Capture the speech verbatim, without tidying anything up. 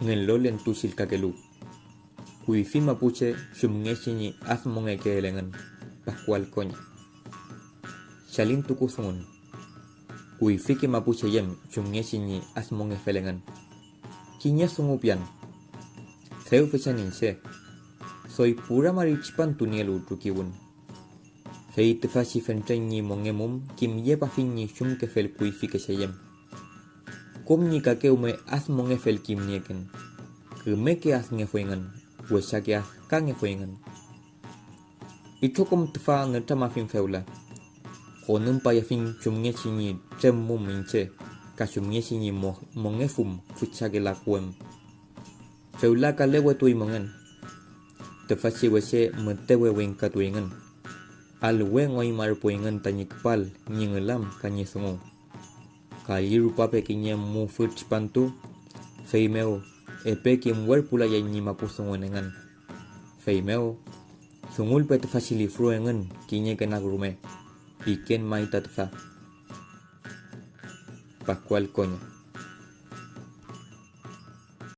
Ngenlolentu chillkakelu. Kuyfi mapuche chumngechi ñi admongekeel engün, Pascual Coña. Chalintuku dungun. Kuyfike mapuche yem chumngechi ñi admongefel engün. Kiñe dungu pian. Dew fechan iñche. Doy pura mari tripantu nielu trokiwün. Fey tüfachi fentren ñi mongemum kimyepafiñ ñi chumkefel kuyfike che yem. Kom ñi kakewme admongefel kimnieken. Kümeke adngefuyngün, wesake adkangefuyngün. Itrokom tüfa nütramafiñ fewla. Konümpayafiñ chumngechi ñi tremmum iñche ka chumngechi ñi mo-, mongefum füchake laku em. Fewla kalewetuy mongen. Tüfachi weche mütewe wingkatuyngün. Alwe ngoymarpuyngün tañi küpal ñi ngülam ka ñi dungu. Kalli rupape kiñe mufü tripantu, feymew epe kimwerpulayay ñi mapu dungun engün. Feymew, dungulpe tüfachi lifru engün kiñeke nag rume, piken may ta tüfa. Pascual Coña.